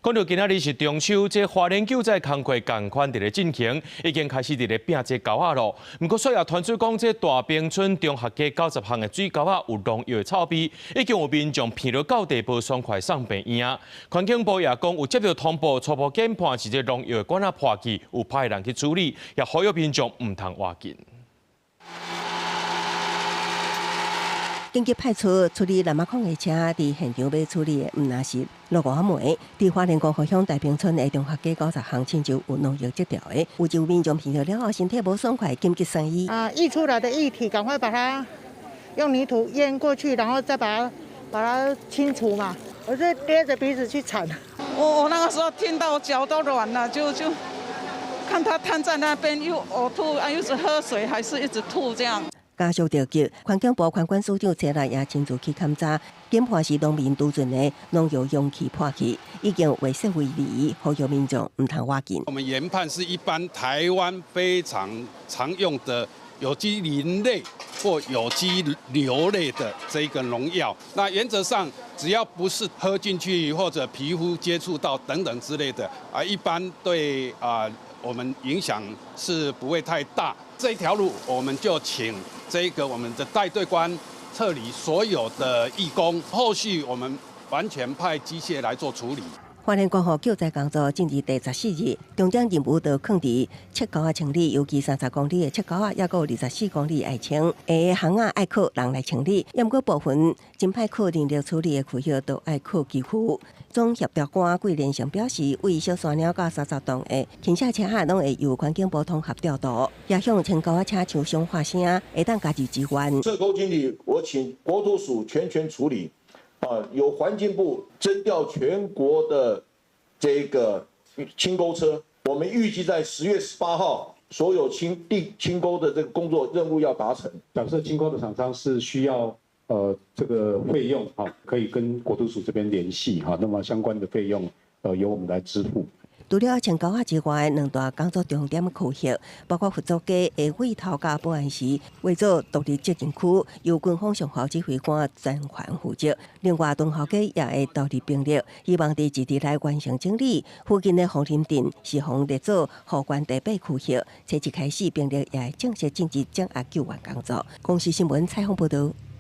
講到今仔日是中秋，這花蓮救災工課仝款佇咧進行，已經開始佇咧拚這溝仔囉。毋過，煞也傳出講，這大坪村中學街90巷的水溝仔有農藥臭味，已經有民眾鼻著到地步爽快送病院。環境部也講有接到通報，初步研判是這農藥管仔破去，有派人去處理，也呼籲民眾毋通倚近。緊急派出處理藍仔礦的車，佇現場欲處理的，毋但是落雨暝，佇花蓮光復鄉大坪村的中學街90巷，親像有農藥積著的，有一民眾鼻著了後，身體無爽快，緊急送醫。啊，溢出來的液體，趕快把它用泥土淹過去，然後再把它清除嘛。我是捏着鼻子去鏟。我那個時候聽到腳都軟了，就看他癱在那邊，又嘔吐，啊，又是喝水，還是一直吐這樣。家屬著急，環境部環管署長車來也親自去勘查，檢判是農民儲存的農藥容器破去，已經畫設圍籬，呼籲民眾毋通倚近。我們研判是一般台灣非常常用的有機磷類或有機硫類的這個農藥。那原則上，只要不是喝進去或者皮膚接觸到等等之類的，啊，一般對啊我們影響是不會太大。這一條路我們就請這個我們的帶隊官撤離所有的義工，後續我們完全派機械來做處理。花蓮光復救災工作進入第14日，重點任務都囥佇切溝仔清理，尤其30公里的切溝仔，抑閣有24公里愛清，下巷仔愛靠人來清理，毋過部分真歹靠人力處理的區域，都愛靠機具。總協調官桂連成表示，位小山嶺到30棟的傾斜車仔，攏會由環境部統合調度，也向清溝仔車廠商發聲，會當加入支援。這溝清理，我請國土署全權處理。啊，由環境部徵調全國的這個清溝車，我們預計在10月18號，所有清地清溝的這個工作任務要達成。假設清溝的廠商是需要這個費用，哈，可以跟國土署這邊聯繫，哈，那麼相關的費用由我們來支付。除了清溝仔之外，兩大工作重點區域，包括佛祖街下尾頭佮保安寺，劃做獨立責任區，由軍方上校指揮官專權負責。另外，敦孝街也會投入兵力，希望佇一日內完成整理。附近的鳳林鎮是予列做雨冠第八區域，初一開始兵力也會正式進入掌壓救援工作。公視新聞採訪報導。